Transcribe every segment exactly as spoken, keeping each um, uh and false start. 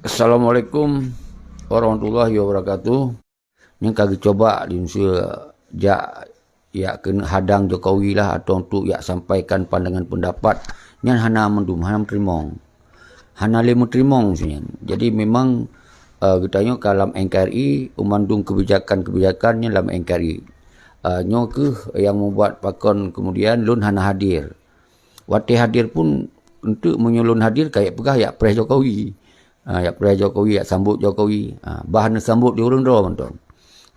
Assalamualaikum warahmatullahi wabarakatuh. Nyang ka geucoba di Mesir jak, jak keuneuk hadang Jokowi lah atau untuk jak sampaikan pandangan pendapat, nyan hana mandum, hana meuteurimong. Hana lé meuteurimong si nyan. Jadi memang, eh, geutanyoe ka lam N K R I, mandum kebijakan-kebijakan nyan lam N K R I. Eh, nyoe keuh nyang membuat pakon kemudian lôn hana hadir. Watée hadir pun, enteuk meunyoe lôn hadir, kayek peugah jak preh Jokowi. Ha, jak preh Jokowi, jak sambot Jokowi. Ha, bah neusambot di ureuëng droe mantong.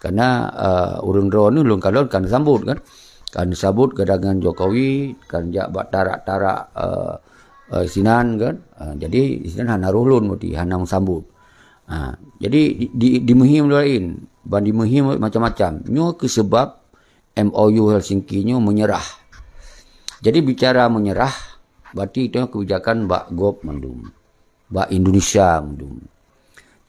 Karena, eh, ureuëng droe ni lôn kalon ka neusambot kan. Ka neusambot keudatangan Jokowi, ka jak bak tarak-tarak, eh, eh, sinan kan. Ha, jadi sinan hana roh lôn berarti, hana meusambot. Ha, jadi di, di, dimeuhim laén, ban dimeuhim macam-macam. Nyoe keuh sebab M O U Helsinki nyoe menyerah. Jadi bicara menyerah, berarti itu kebijakan bak gob mandum, bak Indonesia mandum.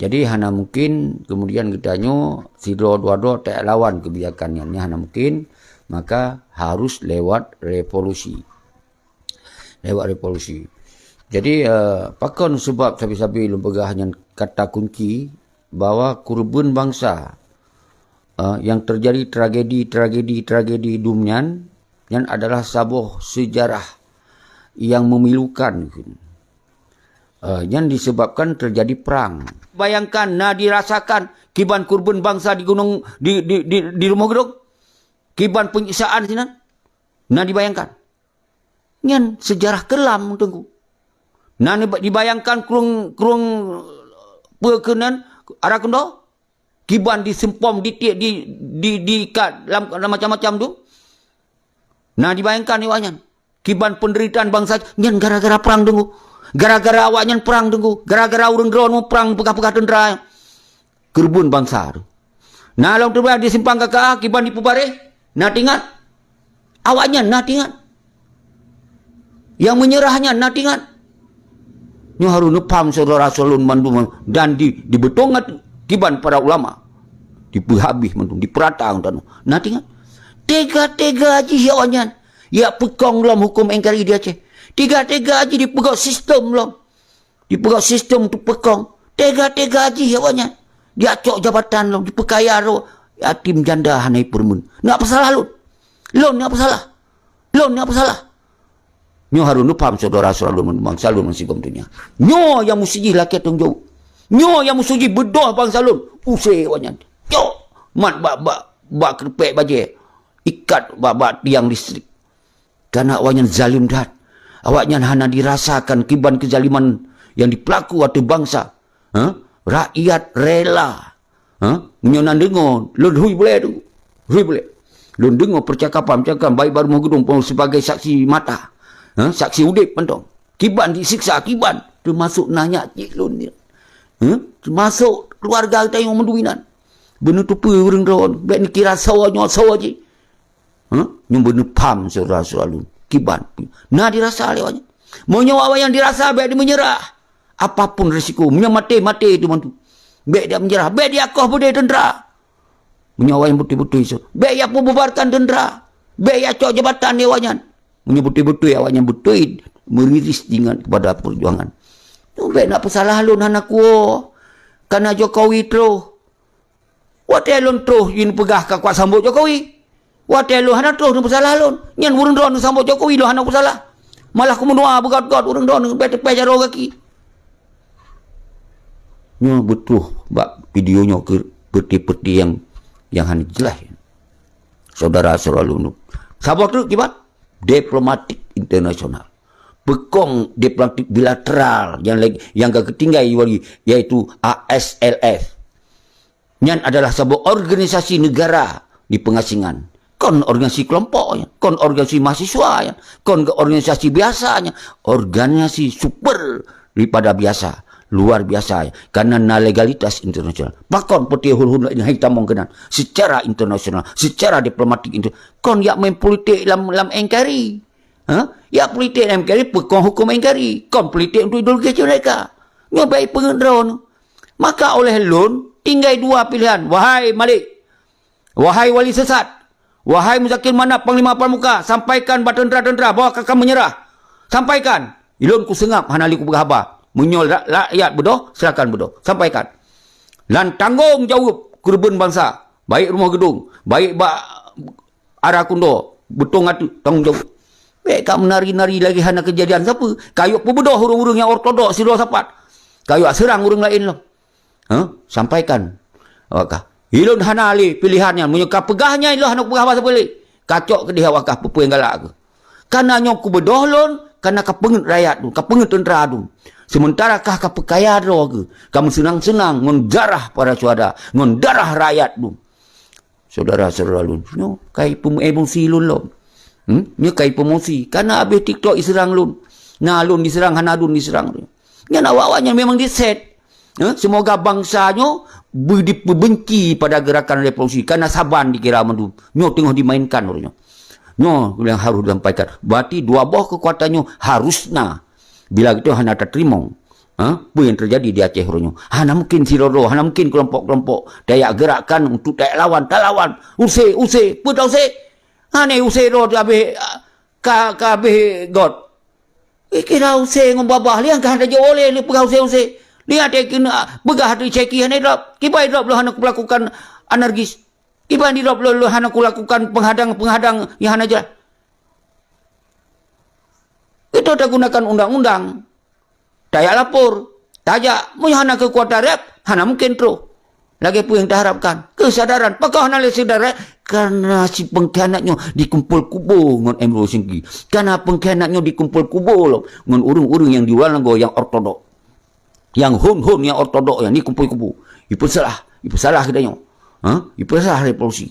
Jadi hana mungkin kemudian geutanyoe sidroe dua droe tak lawan kebijakan nyan, nyan hana mungkin, maka harus lewat revolusi. Lewat revolusi. Jadi, eh, pakon sebab sabe-sabe lôn peugah nyan kata kunci bahwa keureubeuen bansa, eh, yang terjadi tragedi, tragedi, tragedi dum nyan, nyan adalah saboh sejarah yang memilukan. Eh, nyan disebabkan terjadi perang. Bayangkan, na dirasakan kiban keureubeuen bansa di gunong, di, di, di, di Rumoh Geudong, kiban penyiksaan sinan, na dibayangkan. Nyan sejarah kelam, Teungku. Na dibayangkan krueng, krueng peue keunan, Ara Keundoe? Kiban diseumpom, ditiek, di, di, diikat lam, lam macam-macam tu. Na dibayangkan awaknyan. Kiban penderitaan bansa nyan gara-gara perang, Teungku. Gara-gara awaknyan perang, Teungku. Gara-gara ureuëng droeneuh perang, peugah-peugah teuntara. Keureubeuen bansa tu. Na lom teuba di simpang K K A kiban dipeubareh, na teuingat? Awaknyan na teuingat? Nyang meunyeurah nyan na teuingat? Nyoe harôh neupham syedara-syedara lôn mandum dan di, dibeutong kiban para ulama. Dipeuhabéh mandum, dipeurata ngon tanoh. Na teuingat? Tega-tega jih awaknyan jak peukong lom huköm N K R I di Aceh. Tega-tega jih dipeugöt sistem lom. Dipeugöt sistem teupeukong. Tega-tega jih awaknyan. Diacok jabatan lom, dipeukaya droe. Yatim janda hana jipeurumeuen. Neuk peusalah lôn? Lôn neuk peusalah? Lôn neuk peusalah? Nyoe harôh neupham syedara-syedara lôn bansa lôn meusigom donya. Nyoe nyang meusti jih lakée tanggong jaweueb. Nyoe nyang meusti jih beudôh bansa lôn. Use awaknyan. Cok mat bak, bak, bak keureupiek bajée. Ikat bak, bak tiang listrik. Karena awaknyan zalim that. Awaknyan hana dirasakan kiban keuzaliman nyang dipeulaku ateueh bansa. Ha? Rakyat rela. Ha? Meunyoe na deungoe, lôn hui bulée tu. Hui bulée. Lôn deungoe percakapan-percakapan baik bak Rumoh Geudong pun sebagai saksi mata. Ha? Saksi udeb mantong. Kiban disiksa, kiban. Teumasok nanya cik lôn ni. Ha? Teumasok keluarga geutanyoe meudui nan. Beuneuteupeu ureuëng droe, bék neukira sawa nyoe sawa jih. Ha? Nyoe beuneupham syedara-syedara lôn. Kiban. Na dirasa lé awaknyan. Meunyoe awaknyan dirasa, bék dimeunyeurah. Apapun risiko, meunyoe maté, maté teuma tu. Bék dimeunyeurah, bék diakoh beudé teuntara. Meunyoe awaknyan beutôi-beutôi isu, bék yapeububarkan teuntara. Bék yacok jabatan di awaknyan. Meunyoe beutôi-beutôi awaknyan beutôi meuriris ingat kepada perjuangan. Nyoe bék neuk peusalah lôn hana kuwoe. Kana Jokowi troh. Watée lôn troh jih neupeugah ka kuat sambot Jokowi. Watée lôn hana troh neupeusalah lôn. Nyan ureuëng droeneuh sambot Jokowi lôn hana peusalah. Malah kumeudoa beugot-got ureuëng droeneuh bék teupée jaroe gaki. Nyoe beutroh bak video nyoe keu peuti-peuti nyang, nyang hana jeulaih. Syedara-syedara lôn. Saboh treuk kiban diplomatik internasional. Peukong diplomatik bilateral nyang lagi, nyang ka geutinggai wali, yaitu A S L F. Nyan adalah saboh organisasi negara di pengasingan. Kon organisasi kelompok nyan, kon organisasi mahasiswa nyan, kon ke organisasi biasa nyan, organisasi super daripada biasa, luar biasa nyan. Karena na legalitas internasional. Pakon peuti hul-hul hai tamong keunan secara internasional, secara diplomatik inter-, kon yak main politik lam, lam N K R I. Ha? Yak politik lam N K R I peukong huköm N K R I. Kon politik untuk ideologi mereka. Nyoe baik peungeut droeneuh. Maka oleh lôn, tinggai dua pilihan. Wahai Malik, wahai wali sesat, wahai Muzakir Manaf, Panglima Pramuka, sampaikan bak teuntara-teuntara bahwa kakam menyerah. Sampaikan. Ilôn kuseungap hana lé kupeugah haba. Meunyoe ra-, rakyat beudôh, silakan beudôh. Sampaikan. Dan tanggong jaweueb keureubeuen bansa, baik rumoh geudong, baik bak ara kundoe, beutong jaweueb. Bék ka meunari-nari lagée hana keujadian sapeue. Kayok peubeudôh ureuëng-ureuëng nyang ortodok sidroe sapat. Kayok seurang ureuëng laén lom. Hah? Sampaikan. Awakah. Ilôn hana lé pilihan nyan. Meunyoe ka peugah nyan, ilôn hana peugah bahasa peulé. Kacok keudeh awakah peue-peue nyang galak keuh. Kana nyoe kubeudôh lôn, kana ka peungeuet rakyat lôn, ka peungeuet teuntra lôn. Seumeuntara kah ka peukaya droe keuh, ka meuseunang-seunang ngon darah para syuhada, ngon darah rakyat lôn. Syedara-syedara lôn, nyoe kai peumu-, emosi lôn lom. Hmm? Nyoe kai peumosi. Kana abéh TikTok iseurang lôn. Na lôn diseurang, hana lôn diseurang. Nyan awak-awak nyan memang diset. Eh, semoga bangsa nyoe beudipebenci pada gerakan revolusi. Kana saban dikira mandum. Nyoe teungoh dimainkan ureuëng nyoe. Nyoe yang harus disampaikan. Berarti dua boh kekuatan nyoe harus na. Bila gitu hana tateurimong. Ha? Apa yang terjadi di Aceh uroe nyoe? Hana mungkin sidroe-droe, hana mungkin kelompok-kelompok. Tayak gerakkan untuk tayak lawan, talawan. Use, use, peue ta use? Hana use droe habéh, ka, ka habéh got. Eh, kira use ngon babah liang ka hana jeuet oleh ni peugah use-use. Liang teuh keuneuk peugah teuh ceki hana drop. Kibai drop lôn hana kulakukan anarkis. Kiban di drop lôn, lôn hana kulakukan penghadang-penghadang nyang hana jelas. Itu tagunakan undang-undang. Tayak lapor, tajak, meunyoe hana keukuatan rab, hana mungkin troh. Lagée peue nyang taharapkan? Keusadaran. Pakon hana lé syedara? Karena si pengkhianat nyoe dikumpul kubu ngon Emro Singki. Karena pengkhianat nyoe dikumpul kubu lom ngon ureuëng-ureuëng nyang di luar nanggroe nyang ortodok. Nyang hon-hon nyang ortodok nyan dikumpul kubu. Ipeusalah, ipeusalah geutanyoe. Ha? Ipeusalah revolusi.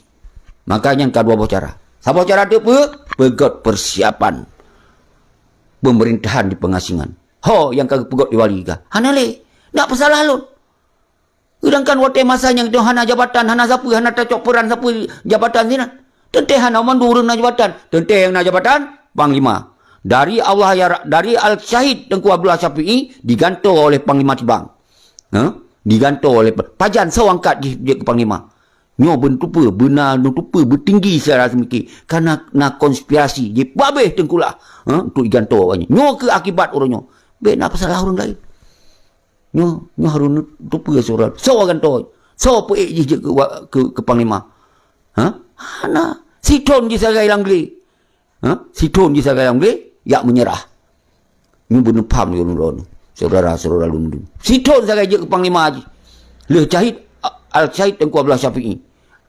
Maka nyan ka dua boh cara. Saboh cara tu peue? Peugét persiapan pemerintahan di pengasingan. Ho nyang ka geupeugét di wali ka. Hana lé. Nak peusalah lôn. Sedangkan watée masa nyang tu hana jabatan, hana sapeue, hana tacok peran sapeue jabatan sinan. Teuntée hana mandum ureuëng na jabatan. Teuntée nyang na jabatan, panglima. Dari Allah ya Ra-, dari Al-Syahid Teungku Abdullah Syafi'i digantoe oleh Panglima Tibang. Ha? Digantoe oleh pa-, pajan soe angkat jih jeuet keu panglima. Nyoe beuneutupeue, beuna neutupeue, beutinggi secara seumiké. Karena na konspirasi, jipabéh teungkulah, ha, untuk digantoe awaknyan. Nyoe keuh akibat uroe nyoe. Bék na peusalah ureuëng laén. Nyoe, nyoe harôh neutupeue surah. Soe gantoe? Soe peuék jih jeuet keu wa-, keu, keu panglima? Ha? Hana. Sithon jih sagai lam glé. Ha? Sithon jih sagai lam glé, jak meunyeurah. Nyoe beuneupham lé ulôn droeneuh, syedara-syedara lôn dum. Sithon sagai jeuet keu panglima jih. Lheueh Syahid, Al-Syahid Teungku Abdullah Syafi'i,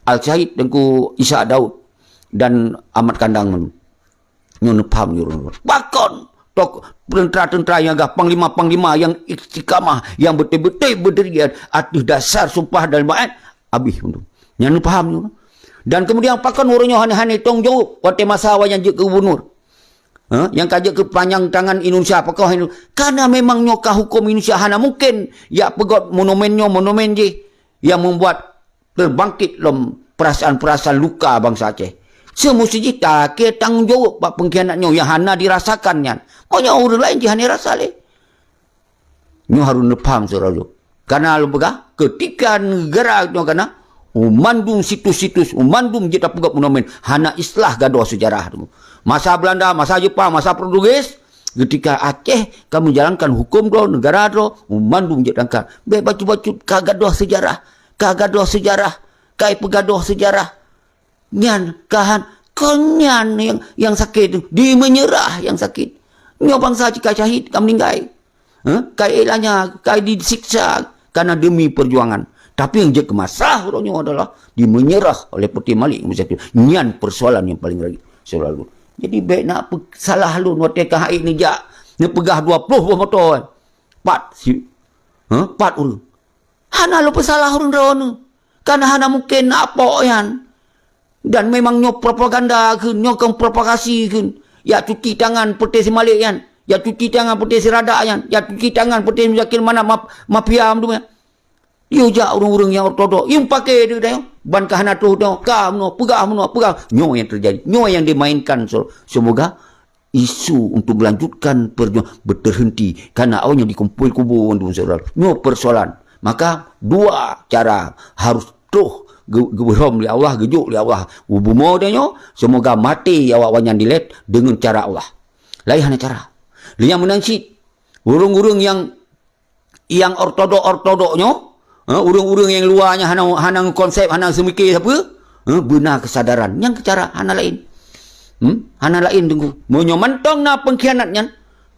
Al-Syahid Teungku Ishak Daud, dan Ahmad Kandang mandum. Nyoe neupham nyoe ureuëng. Pakon tok teuntra-teuntra nyang gah, panglima-panglima nyang istiqamah, nyang beutôi-beutôi beurdiri ateueh dasar sumpah dan bayat, abéh mandum. Nyan neupaham nyoe. Dan kemudian pakon uroe nyoe hana-hana tong jaweueb watée masa awaknyan jeuet keu gubernur? Ha? Nyang ka jeuet keu panjang tangan Indonesia, pakon hana? Karena memang nyoe ka huköm Indonesia, hana mungkin jak peugét monumen nyoe, monumen jih yang membuat terbangkit lom perasaan-perasaan luka bansa Aceh. Seumusti jih talakée tanggong jaweueb bak pengkhianat nyoe nyang hana dirasakan nyan. Meunyoe ureuëng laén jih hana rasa lé. Nyoe harôh neupaham syedara lôn. Karena lôn peugah, ketika negara nyoe kana, u mandum situs-situs, u mandum jeuet tapeugét monumen, hana islah gadoh sejarah tu. Masa Belanda, masa Jepang, masa Portugis, ketika Aceh ka menjalankan huköm droe, negara droe, u mandum jeuet tangka. Bék bacut-bacut ka gadoh sejarah, ka gadoh sejarah, ka ipeugadoh sejarah. Nyan kahan, kon nyan nyang, nyang sakét tu, di meunyeurah nyang sakét. Nyoe bansa cit ka syahid, ka meuninggai. Hah? Ka ilanya, ka disiksa karena demi perjuangan. Tapi nyang jeuet keu masalah uroe nyoe adalah di meunyeurah oleh Putih Malik Muzakir. Nyan persoalan nyang paling rayeuk selalu. Jadi bék na peusalah lôn watée ka hai neujak, neupeugah dua ploh boh moto. Pat si, hah? Pat ureuëng. Hana lôn peusalah ureuëng droeneuh. Karena hana mungken na apok nyan. Dan memang nyoe propaganda kheun, nyoe kon provokasi kheun. Jak cuci tangan Putih Simalek nyan, jak cuci tangan Putih Siradak nyan, jak cuci tangan Putih Muzakir Manaf maf-, mafia mandum nyan. Yue jak ureuëng-ureuëng nyang ortodok, yue pakè deuh dayong. Ban ka hana troh dayong, ka meunoe, peugah meunoe, peugah. Nyoe nyang teujadi. Nyoe nyang dimainkan se-, semoga isu untuk melanjutkan perjuangan berterhenti karena awaknyan dikumpul kubu mandum syedara. Nyoe persoalan. Maka dua cara harus troh ge-, geubeuhrôm lé Allah, geujok lé Allah u bumoe tanyoe, semoga maté awak-awaknyan dilét deungon cara Allah. Laén hana cara. Lé nyang meunan cit, ureuëng-ureuëng nyang nyang ortodok-ortodok nyoe, eh, ureuëng-ureuëng nyang luwa nyan hana, hana konsep, hana seumike sapeue, eh, beuna keusadaran. Nyang keucara hana laén. Hmm? Hana laén, Teungku. Meunyoe mantong na pengkhianat nyan,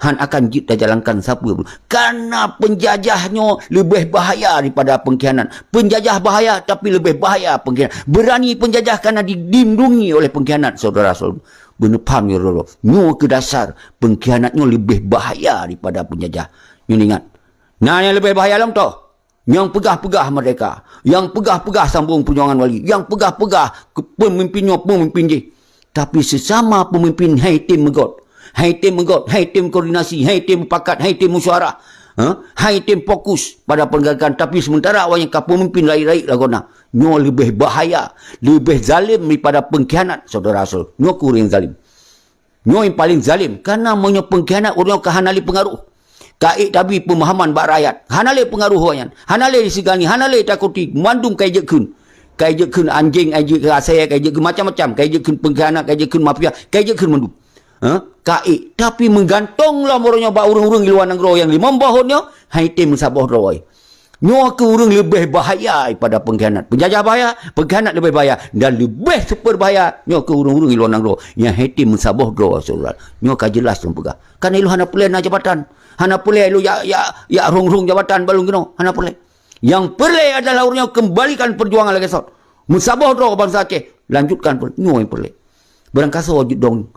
han akan jeuet tajalankan sapeue. Karena penjajah nyoe leubeh bahaya daripada pengkhianat. Penjajah bahaya, tapi leubeh bahaya pengkhianat. Berani penjajah karena dilindungi oleh pengkhianat, saudara-saudara. Beuneupham ya Allah. Nyoe keu dasar pengkhianat nyoe leubeh bahaya daripada penjajah. Nyoe ingat. Nah, nyang leubeh bahaya lom toh. Nyang peugah-peugah merdeka, nyang peugah-peugah sambung perjuangan wali, nyang peugah-peugah ke-, pemimpin nyoe pemimpin jih. Tapi sesama pemimpin hai tem meugot, hai tem meugot, hai tem koordinasi, hai tem mupakat, hai tem musyawarah, ha? Hai tem fokus pada penegakan. Tapi sementara awak nyang ka pemimpin rayeuk-rayeuk lagoe na, nyoe leubeh bahaya, leubeh zalim daripada pengkhianat, saudara rasul. Nyoe keu ureuëng zalim. Nyoe nyang paleng zalim, karena meunyoe pengkhianat ureuëng nyoe ka hana lé peungaruh. Ka ék tabi peumahaman bak rakyat, hana lé peungaruh awaknyan, hana lé disegani, hana lé takuti, mandum ka jeuet kheun. Ka jeuet kheun anjing, ka jeuet kheun asèe, ka jeuet kheun macam-macam, ka jeuet kheun pengkhianat, ka jeuet kheun mafia, ka jeuet kheun mandum. Ha? Ka ék, tapi meugantong lom ureuëng nyoe bak ureuëng-ureuëng di luwa nanggroe nyang limong boh nyoe, hai tem meusaboh droe. Nyoe keu ureuëng leubeh bahaya daripada pengkhianat. Penjajah bahaya, pengkhianat leubeh bahaya. Dan leubeh super bahaya, nyoe keu ureuëng-ureuëng di luwa nanggroe nyang hai tem meusaboh droe, saudara. Nyoe ka jelas lôn peugah. Kan ilôn hana peureulèe na jabatan. Hana peureulèe ilôn jak, jak, jak rhong-rhong jabatan bak lôn keunoe. Hana peureulèe. Nyang peureulèe adalah ureuëng nyoe kembalikan perjuangan lagèe sot. Meusaboh droe bansa Aceh. Lanjutkan per-, nyoe nyang peureulèe. Barangkasoe jeuet dong.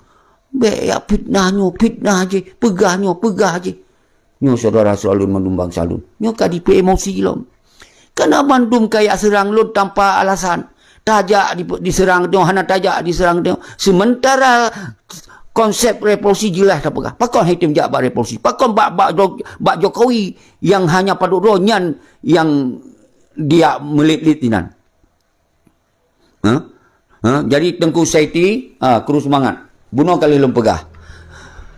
Bèk jak fitnah nyoe, fitnah jih. Peugah nyoe, peugah jih. Nyoe syedara-syedara lôn mandum bansa lôn. Nyoe ka jipeu emosi lom. Kana mandum ka jak seurang lôn tanpa alasan. Tajak di, diseurang nyoe, hana tajak diseurang nyoe. Sementara konsep revolusi jeulaih tapeugah. Pakon hai tem jak bak revolusi? Pakon bak, bak, Jo-, bak Jokowi nyang hana padub droe nyan nyang dijak meulit-lit inan? Ha? Ha? Jadi Teungku Saiti, ha, kru seumangat. Bunoe ka lheueh lôn peugah.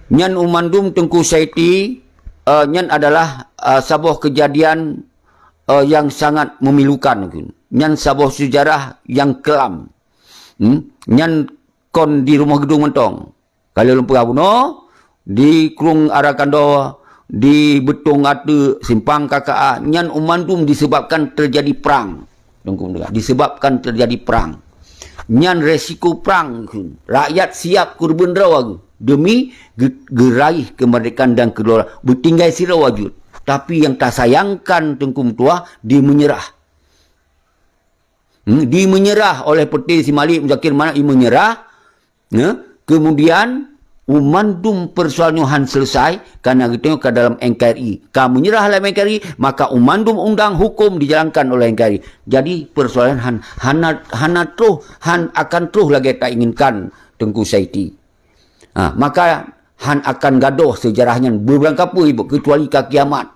Nyan u mandum Teungku Saiti, eh, nyan adalah, eh, saboh keujadian, eh, nyang sangat memilukan. Nyan saboh seujarah nyang keulam. Hmm? Nyan kon di Rumoh Geudong mantong. Ka lheueh lôn peugah bunoe, di Krueng Arakando, di Beutong Ateuk, Simpang K K A, nyan u mandum disebabkan terjadi perang. Teungku mendengar, disebabkan terjadi perang. Nyan resiko perang, rakyat siap keureubeuen droe demi ge-, geuraih kemerdekaan dan kedaulatan. Beutinggai sidroe jeuet. Tapi nyang tasayangkan Teungku meutuah, di meunyeurah. Hmm, di meunyeurah oleh Peuté Si Malik Muzakir, mana i meunyeurah, ya, kemudian u mandum persoalan nyoe han selesai, karena geutanyoe ka dalam N K R I. Ka meunyeurah lam N K R I, maka u mandum undang hukum dijalankan oleh N K R I. Jadi persoalan han, hana, hana troh, han akan troh lagèe tainginkan Teungku Saiti. Ha, maka han akan gadôh seujarah nyan beubarangkapeue, kecuali ka kiamat.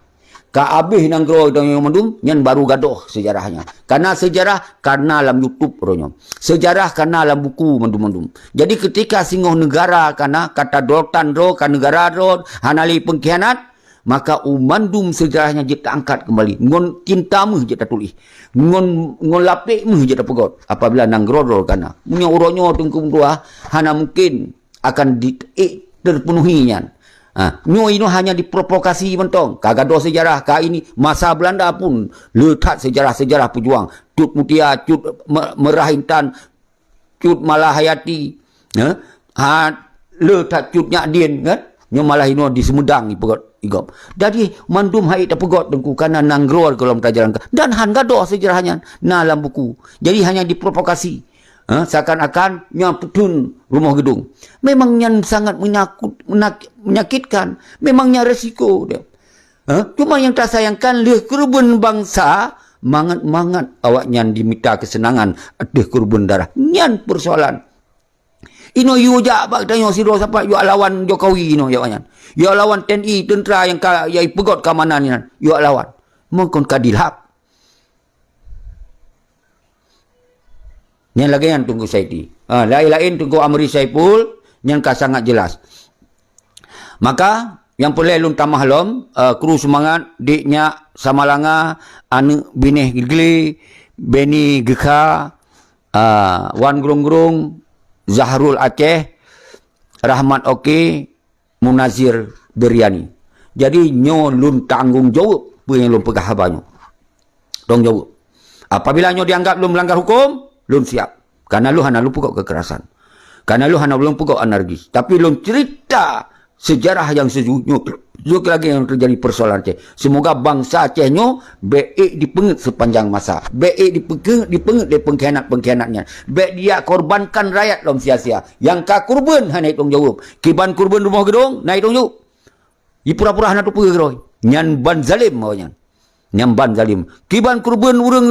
Ka abéh nanggroe tanyoe mandum, nyan baru gadôh seujarah nyan. Kana seujarah, kana lam YouTube uroe nyoe. Seujarah kana lam buku mandum-mandum. Jadi ketika singoh neugara kana, ka tadaulatan droe, ka neugara droe, hana lé pengkhianat, maka u mandum seujarah nyan jeuet taangkat keumbali. Ngon tinta méuh jeuet tatuléh. Ngon, ngon lapék méuh jeuet tapeugöt. Apabila nanggroe droe kana. Meunyoe uroe nyoe Teungku meutuah, hana mungkin akan di, eh, terpenuhi nyan. Ha, nyoe inoe hanya diprovokasi mantong. Ka gadôh seujarah, ka ini, masa Belanda pun le that seujarah-seujarah peujuang. Cut Mutia, Cut Me-, Merah Intan, Cut Malahayati, ya. Ha, le that Cut Nyak Dien, kan? Nyoe malah inoe di Sumedang ipeugöt i gob. Jadi, mandum hai tapeugöt Teungku, kana nanggroe golom tajalankan. Dan han gadôh seujarah nyan na lam buku. Jadi, hanya diprovokasi. Ha, seakan-akan nyan peutheun Rumoh Geudong. Memang nyan sangat menyakut, menak-, menyakitkan. Memang nyan resiko dia. Ha, cuma nyang tasayangkan lheueh keureubeuen bansa, mangat-mangat awaknyan jimita keuseunangan ateueh keureubeuen darah. Nyan persoalan. Inoe yue jak bak tanyoe sidroe sapat yue lawan Jokowi inoe awaknyan. Yue lawan T N I, teuntra nyang ka, nyang ipeugöt keamanan nyan. Yue lawan. Mungkon ka dilhab. Nyan lagèe nyan Teungku Saiti. Ha, laén-laén Teungku Amri Saiful, nyan ka sangat jelas. Maka, nyang peureulèe lôn tamah lom, eh, kru seumangat, Dik Nyak Samalanga, aneuk binéh Geugli, Beni Geukha, eh, Wan Grong-Grong, Zahrul Aceh, Rahmat Oke, Munazir Biryani. Jadi, nyoe lôn tanggong jaweueb. Peue nyang lôn peugah haba nyoe? Tanggung jaweueb. Apabila nyoe dianggap lôn melanggar huköm, lôn siap. Karena lôn hana lôn peugöt kekerasan. Karena lôn hana lôn peugöt anarkis. Tapi lôn cerita sejarah nyang sejujurnya, lagèe nyang terjadi persoalan Aceh. Semoga bansa Aceh nyoe bèk ék dipeungeut sepanjang masa. Bèk ék dipeungeut, dipeungeut lé pengkhianat-pengkhianat nyan. Bèk dikorbankan rakyat lom sia-sia. Nyang ka kurban hana tanggung jaweueb. Kiban kurban rumoh geudong, na tanggung jaweueb. Jipura-pura hana teupeue keudroe. Nyan ban zalim awaknyan. Nyan ban zalim. Kiban keureubeuen ureuëng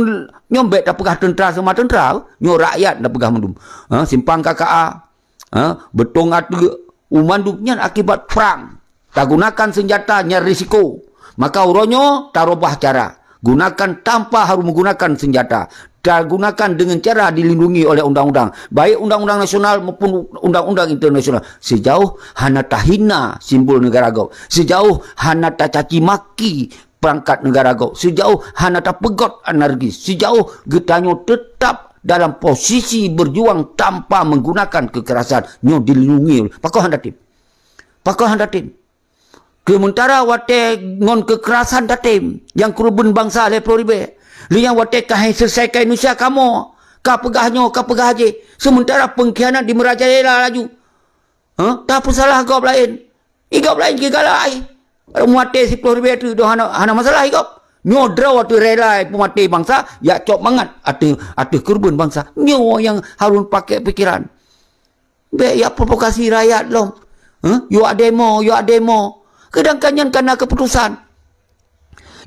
nyoe bèk tapeugah teuntra seuma teuntra, nyoe rakyat tapeugah mandum. Ha, simpang K K A, ha, beutong ateueh u mandum nyan akibat prang. Tagunakan senjata nyan risiko. Maka uroe nyoe tarubah cara. Gunakan tanpa harus menggunakan senjata. Tagunakan dengan cara dilindungi oleh undang-undang, baik undang-undang nasional maupun undang-undang internasional. Sejauh hana tahina simbol negara gob, sejauh hana tacaci maki perangkat negara gob, sejauh hana tapeugöt anarkis, sejauh geutanyoe tetap dalam posisi berjuang tanpa menggunakan kekerasan, nyoe dilindungi. Pakon hana tem? Pakon hana tem? Seumeuntara watèe ngon keukerasan tatem, nyang keureubeuen bansa lhèe ploh ribèe. Lheueh nyan watèe ka hai seuleusaikan Indonesia kamoe, ka peugah nyoe, ka peugah jéh. Seumeuntara peungkhianat di meurajalela laju. Hah? Tapeusalah gob laén. I gob laén geugalak ai. Maté siploh ribèe teuk doh hana, hana masalah i gob. Nyoe droe ateueh rela peumaté bansa, jak cok mangat ateueh, ateueh keureubeuen bansa. Nyoe nyang harôh pakai pikiran. Bèk jak provokasi rakyat lom. Hah? Jak demo, jak demo. Keudangkan nyan ka na keuputusan.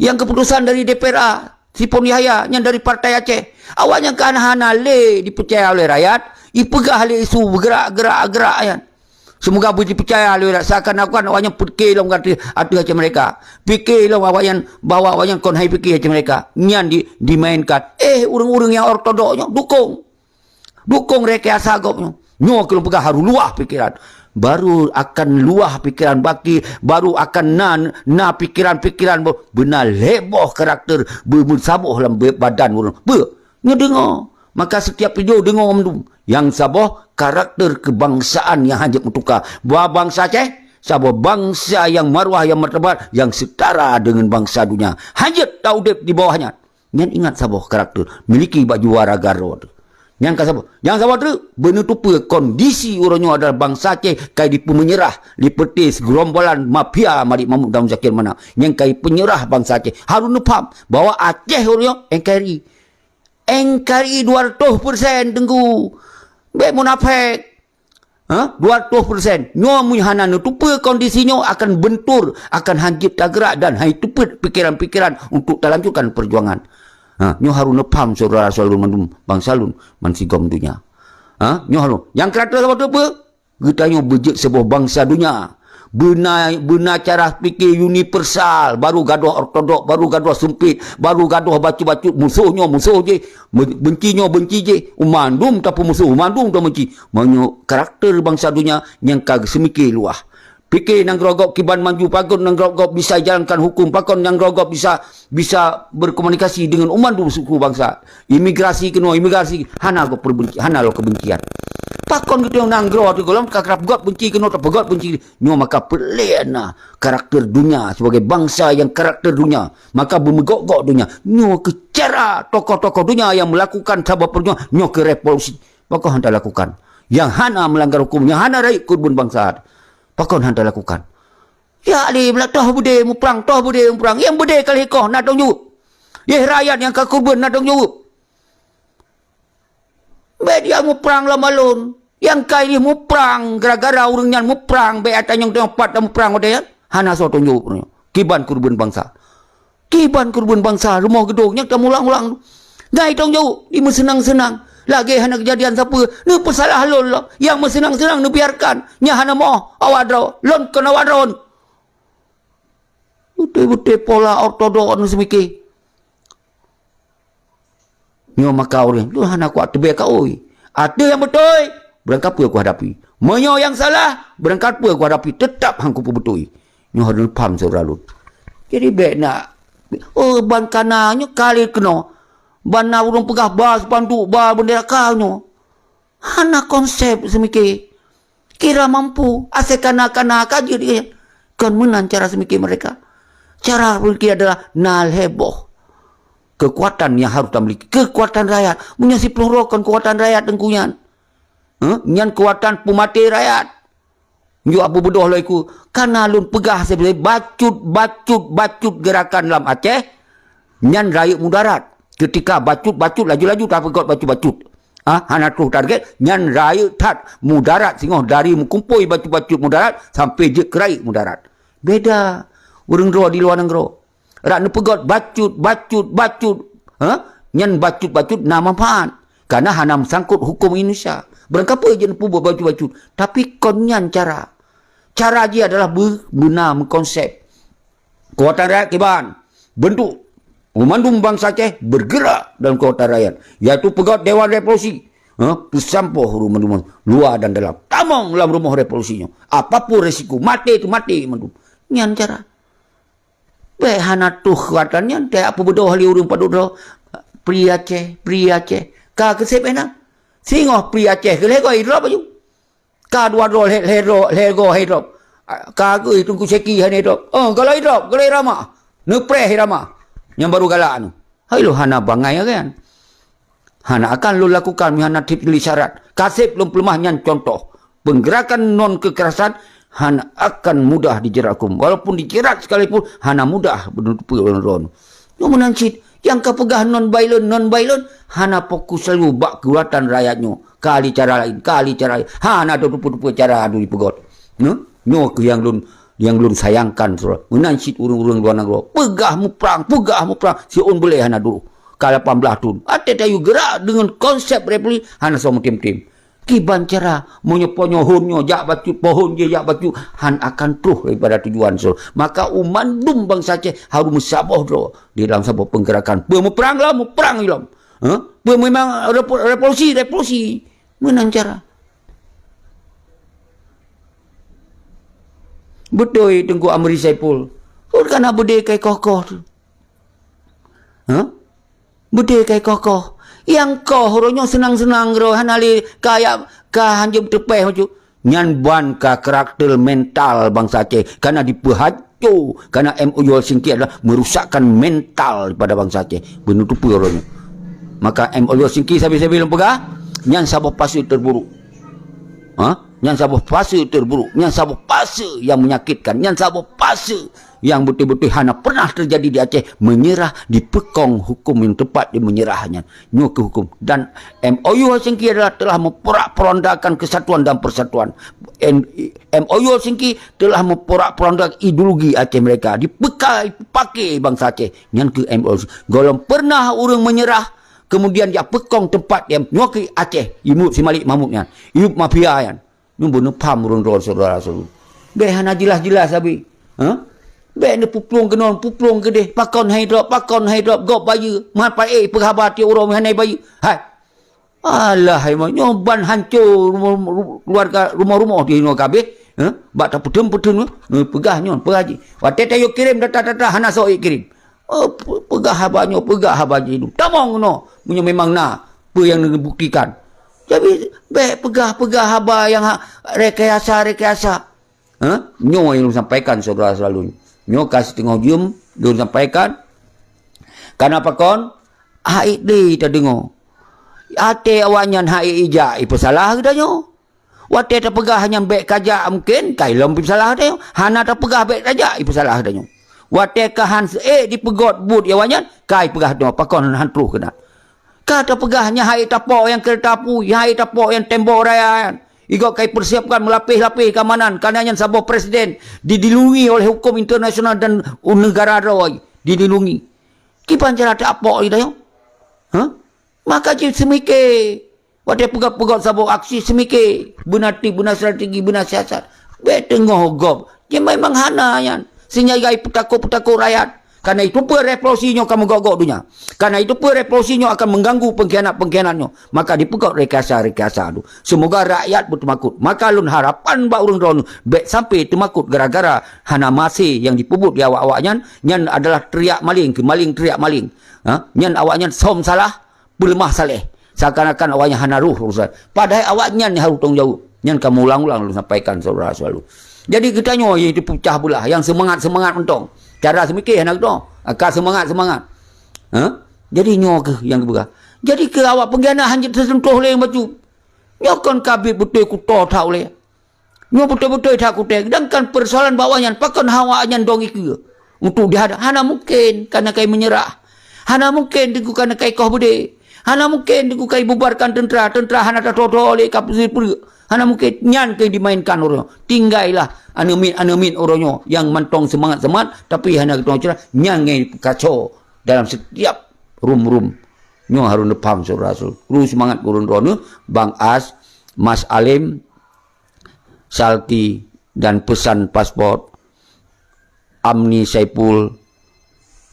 Nyang keuputusan dari D P R A, Sipon Yahya, nyan dari Partai Aceh. Awaknyan ka hana lé dipeucaya oleh rakyat, ipeugah lé isu bergerak, gerak, gerak nyan. Semoga beujipeucaya lé rakyat, seakan-akan awaknyan pike lom ateueh, ateueh Aceh Merdeka. Pike lom awaknyan, bahwa awaknyan kon hai pike Aceh Merdeka. Nyan di, dimainkan. Eh, ureuëng-ureuëng nyang ortodok nyoe dukung. Dukung rekayasa gob nyoe. Nyoe keuh lôn peugah harôh luwah pikeran. Baru akan luwah pikeran baki, baru akan na, na pikeran-pikeran be-, beuna lhèe boh karakter be-, meusaboh lam be-, badan ureuëng. Beuh, nyoe deungoe. Maka setiap video deungoe mandum. Nyang saboh karakter keubangsaan nyang hanjeuet meutuka. Ba-, bansa Aceh, saboh bansa nyang marwah, nyang martabat, nyang setara deungon bansa dunia. Hanjeuet taudép di bawah nyan. Nyan ingat saboh karakter, miliki bak jiwa raga droe teuh. Nyan ka saboh. Nyang saboh teuk, beuneuteupeu kondisi uroe nyoe adalah bansa Aceh ka jipeumeunyeurah lé peuté sigeurombolan mafia Malik Mahmud dan Muzakir Manaf. Nyang ka jipeumeunyeurah bansa Aceh. Harôh neupaham bahwa Aceh uroe nyoe N K R I. N K R I dua ratus persen, Teungku. Bèk munafék. Ha? Dua ratus persen. Nyoe meunyo hana neuteupeue kondisi nyoe akan beuntur, akan hanjeuet tageurak dan hai teupeuet pikeran-pikeran untuk talanjutkan peujuangan. Ha, nyoe harôh neupaham syedara-syedara lôn mandum bansa lôn bansigom donya. Ha, nyoe harôh. Nyang keu ateueh saboh teupeu, geutanyoe beujeuet saboh bansa donya. Beuna, beuna cara pike universal, baru gadôh ortodok, baru gadôh seumpit, baru gadôh bacut-bacut, musoh nyoe musoh jih, benci nyoe benci jih, mandum tapeumusoh, mandum tabenci. Meunyoe karakter bansa donya nyang ka geuseumiké luwah. Pike nanggroe gob kiban maju, pakon nanggroe gob bisa jalankan huköm, pakon nanggroe gob bisa, bisa berkomunikasi dengan umat dua suku bangsa. Imigrasi keunoe, imigrasi hana gob perbenci-, hana lom kebencian. Pakon geutanyoe nanggroe teuh gohlom ka krab göt benci keunoe, tapeugot benci. Nyoe maka peureulèe na karakter donya sebagai bansa nyang karakter donya. Maka beumeugok-gok donya. Nyoe keuh cara tokoh-tokoh donya nyang meulakukan saboh peujuangan nyoe keuh revolusi. Pakon hana talakukan? Nyang hana meulanggar huköm, nyang hana rayeuk keureubeuen bansa, pakon hana talakukan? Ya, Ali, toh beudé muprang, toh beudé muprang. Nyang beudé ka lheueh koh na tanggung jaweueb. Yeh rakyat nyang ka keureubeuen na tanggung jaweueb. Bèk dia muprang lom alon. Nyang ka jih muprang, gara-gara ureuëng nyan muprang, bèk atanyong teumpat dan muprang watèe nyan. Hana soe tanggung jaweueb nyoe. Kiban keureubeuen bansa. Kiban keureubeuen bansa, rumoh geudong nyang tamulang-ulang. Ngai tanggung jaweueb, dimeuseunang-seunang. Lagèe hana keujadian sapeue, neupeusalah lôn lom. Nyang meuseunang-seunang neubiarkan. Nyan hana moh, awak droe, lôn kon awak droe. Beutôi-beutôi pola ortodok nyoe seumike. Nyoe maka ureuëng tu hana kuat teubèe ka oi. Ateueh nyang beutôi, beurangkapeue kuhadapi. Meunyoe nyang salah, beurangkapeue kuhadapi, teutap han kupeubeutôi. Nyoe harôh paham syedara lôn. Jadi bèk na, oh, ban kana nyoe ka lé keunoe. Ban na ureuëng peugah ba spanduk, ba beundera ka nyoe. Hana konsep seumike. Kira mampu, asai kana-kana ka jeuet, kon meunan cara seumike mereka. Cara berpikir adalah na lhée boh keukuatan nyang harôh tamiliki. Keukuatan rakyat. Meunyoe siplôh droe kon keukuatan rakyat teungku nyan. Huh? Nyan keukuatan peumaté rakyat. Nyoe Abu Beudôh lom iku, kana lôn peugah sebagai bacut, bacut, bacut geurakan lam Aceh, nyan rayeuk mudarat. Keutika bacut, bacut, laju-laju tapeugöt bacut, bacut. Ah, hana troh target, nyan rayeuk that mudarat singoh dari meukumpôi bacut, bacut mudarat sampai jeuet keu rayeuk mudarat. Beda. Ureuëng droe di luwa nanggroe. Rak neupeugöt bacut, bacut, bacut. Ha? Nyan bacut-bacut na manfaat. Karena hana meusangkot huköm Indonesia. Beurangkapeue jeuet neupeubuet bacut-bacut. Tapi kon nyan cara. Cara jih adalah beu-, beuna meukonsep. Keukuatan rakyat kiban. Bentuk. Meumandum bansa Aceh bergerak dalam keukuatan rakyat. Yaitu peugöt Dewan Revolusi. Ha? Peusampoh ureuëng mandum luwa dan dalam. Tamong lam rumoh revolusi nyoe. Apapun resiko. Maté tu maté mandum. Nyan cara. Bék hana tuh keuadaan nyan, kaya Abu Beudôh lé ureuëng padub droe, "Pri Aceh, Pri Aceh." Ka keuséb éh na. Singoh Pri Aceh keu lhée goe idrop aju. Ka dua droe lhée, lhée droe, lhée goe idrop. Ka geuh Teungku Syeki hana idrop. Oh, galak idrop, galak irama. Neupreh irama. Nyang baru galak anu. Hai lo hana bangai kan. Hana akan lôn lakukan meuhana tieb lé syarat. Kaseb lôn peuleumah nyan contoh. Peunggerakan non keukerasan hana akan mudah dijerat huköm. Walaupun dijerat sekalipun, hana mudah beuneuteupeu lôn droe. Nyoe meunan cit, nyang ka peugah non violent, non violent, hana fokus selalu bak keulatan rakyat nyoe. Ka lé cara laén, ka lé cara laén. Hana teupeue-teupeu cara adu jipeugöt. Nyoe, nyoe keuh nyang lôn Nyang lôn sayangkan, syedara. Meunan cit ureuëng-ureuëng luwa nanggroe. Peugah muprang, peugah muprang. Siôn bulée hana duroh. Ka lapan blaih thon. Até tayue geurak deungon konsep revolusi hana soe meutem-tem. Kiban cara, meunyoe po nyoe hon nyoe jak bacut, pohon jih jak bacut, han akan troh daripada tujuan, syedara. Maka u mandum bansa Aceh harôh meusaboh droe di dalam saboh peunggerakan. Peue muprang lom, muprang lom. Ha? Peue memang revo-, revolusi, revolusi. Meunan cara. Beutôi Teungku Amri Saipul. Ulôn ka na beudé kai koh-koh tu. Hah? Beudé kai koh-koh. Nyang koh uroe nyoe seunang-seunang droe hana lé kaya ka hanjeuet teupéh bacut. Nyan ban ka karakter mental bansa Aceh. Kana dipeuhat Cok, kana M O U Helsinki adalah merusakkan mental daripada bansa Aceh. Beuneuteupeu uroe nyoe. Maka M O U Helsinki sabe-sabe lôn peugah, nyan saboh fase terburuk. Ha? Nyan saboh fase terburuk. Nyan saboh fase yang menyakitkan. Nyan saboh fase yang beutôi-beutôi hana pernah terjadi di Aceh. Menyerah dipeukong huköm nyang tepat di menyerah nyan. Nyoe keuh huköm. Dan M O U Helsinki adalah telah memporak-porandakan kesatuan dan persatuan. M-, M O U Helsinki telah memporak-porandakan ideologi Aceh mereka. Dipekai, dipakai bansa Aceh. Nyan keuh M O U Helsinki. Gohlom pernah ureuëng menyerah, kemudian jipeukong teumpat nyan. Nyoe keuh Aceh. Imup si Malik Mahmud nyan. Imup mafia nyan. Nyoe beuneupham ureuëng droe syedara-syedara. Bék hana jeulaih-jeulaih sabe. Ha? Bék neupuplueng keunoe, puplueng keudeh, pakon hai drob, pakon hai drob, gob bayeue. Mat paéh peugah haba tieb uroe hana bayeue. Hai. Alah, hai nyoe ban hanco rumoh, ru-, keluarga, rumoh-rumoh di nyoe kabeh. Ha? Bak tapeutheun-peutheun, ha? Peugah nyoe, peugah jih. Watée tayue kirém data-data hana soe kirém. Oh, pe-, peugah haba nyoe, peugah haba jinoe. Tamong keunoe, meunyoe memang na peue nyang neubuktikan. Jadi, bék peugah-peugah haba nyang ha-, rekayasa-rekayasa. Ha? Nyoe nyang lôn sampaikan, syedara selalu. Nyoe ka siteungoh jeuem lôn sampaikan. Kana pakon? Hait lé tadeungoe. Até awaknyan hait ijak, ipeusalah geutanyoe. Watée tapeugah nyan bék kajak mungken, ka ilom pih salah tanyoe. Hana tapeugah bék tajak, ipeusalah tanyoe. Watée ka han seuék dipeugöt buet awaknyan, ka ipeugah tanyoe, pakon han troh keunan. Ka tapeugah nyan hai tapok nyang keureuta apui, hai tapok nyang tembok raya nyan. Igob ka ipersiapkan meulapéh-lapéh keamanan, karena nyan saboh presiden didilindungi oleh hukum internasional dan neugara droe didilindungi. Kiban cara tapok tanyoe? Hah? Maka jih seumike. Watée peugöt-peugöt saboh aksi seumike, beuna tip, beuna strategi, beuna siasat. Bék teungoh gob. Jih memang hana nyan. Seunyai peutakot-peutakot rakyat. Karena itu peue revolusi nyoe ka meugok-gok donya. Karena itu peue revolusi nyoe akan mengganggu pengkhianat-pengkhianat nyoe. Maka dipeugöt rekayasa-rekayasa tu. Semoga rakyat beuteumakot. Maka lôn harapan bak ureuëng droeneuh, bék sampai teumakot gara-gara hana maséh nyang jipeubuet di awak-awak nyan, nyan adalah teriak maling, keu maling teriak maling. Ha? Nyan awak nyan som salah, peuleumah saléh. Seakan-akan awaknyan hana roh urusan. Padahai awaknyan nyang harôh tanggung jaweueb. Nyan ka meuulang-ulang lôn sampaikan, syedara selalu. Jadi geutanyoe nyang teupeupeucah beulah, nyang seumangat-seumangat mantong. Cara seumike hana geutanyoe. Ka seumangat-seumangat. Ha? Jadi nyoe keuh nyang geupeugah. Jadi keu awak peungkhianat hana jeuet teuseuntoh lé nyang bacut. Nyoe kon ka bit beutôi kuto that ulée. Nyoe beutôi-beutôi that kuto. Sedangkan persoalan bak awak nyan, pakon awak nyan dong ikeue untuk dihadab? Hana mungken kana kai menyerah. Hana mungken Teungku kana kai koh beudé. Hana mungken Teungku kai bubarkan teuntra, teuntra hana tatho-tho lé ka peuseuprek. Hana mungken, nyan keuh dimainkan uroe nyoe. Tinggailah aneuk miet-aneuk miet uroe nyoe nyang mantong seumangat-seumangat, tapi hana geutanyoe ceurah, nyan nyang peukaco dalam setiap rum-rum. Nyoe harôh neupaham, syedara rasul. Kru seumangat gurôn droeneuh, Bang As, Mas Alim, Salki, dan peusan paspor Amni Saipul,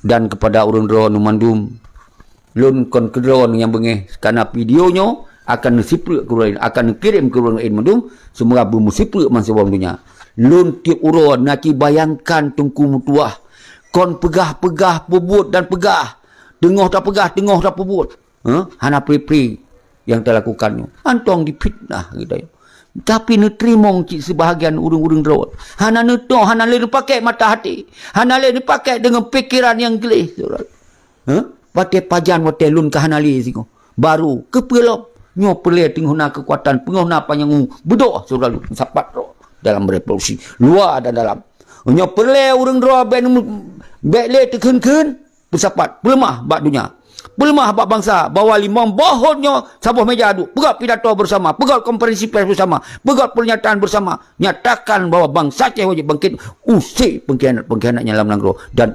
dan kepada ureuëng droeneuh mandum. Lôn kon keudroe nyang beungéh, karena video nyoe akan neusiplek keu ureuëng laén, akan neukirém keu ureuëng laén mandum, seumoga beumeusiplek bansaboh donya. Lôn tiep uroe na ci bayangkan Teungku meutuwah, kon peugah-peugah, peubuet dan peugah, teungoh tapeugah, teungoh tapeubuet. Huh? Hana pri-pri nyang talakukan nyoe. Mantong difitnah geutanyoe. Tapi neuteurimong cit sibahagian ureuëng-ureuëng droe. Hana neutoh, hana lé neupakék mata hati. Hana lé neupakék deungon pikeran nyang gleh, syedara. Huh? Watée pajan, watée lôn ka hana lé singoh. Baru keupeulom. Nyoe peureulée teungoh na keukuatan, teungoh na panyang u, beudôh, syedara lôn, sapat droe dalam revolusi, luwa dan dalam. Nyoe peureulée ureuëng droe bék, bék lé teukheun-kheun, peusapat, peuleumah bak donya. Peuleumah bak bansa, bahwa limong boh thon nyoe saboh méja duek, peugét pidato bersama, peugét konferensi pers bersama, peugét pernyataan bersama, nyatakan bahwa bansa Aceh wajib bangkit, usé pengkhianat-pengkhianat nyang lam nanggroe, dan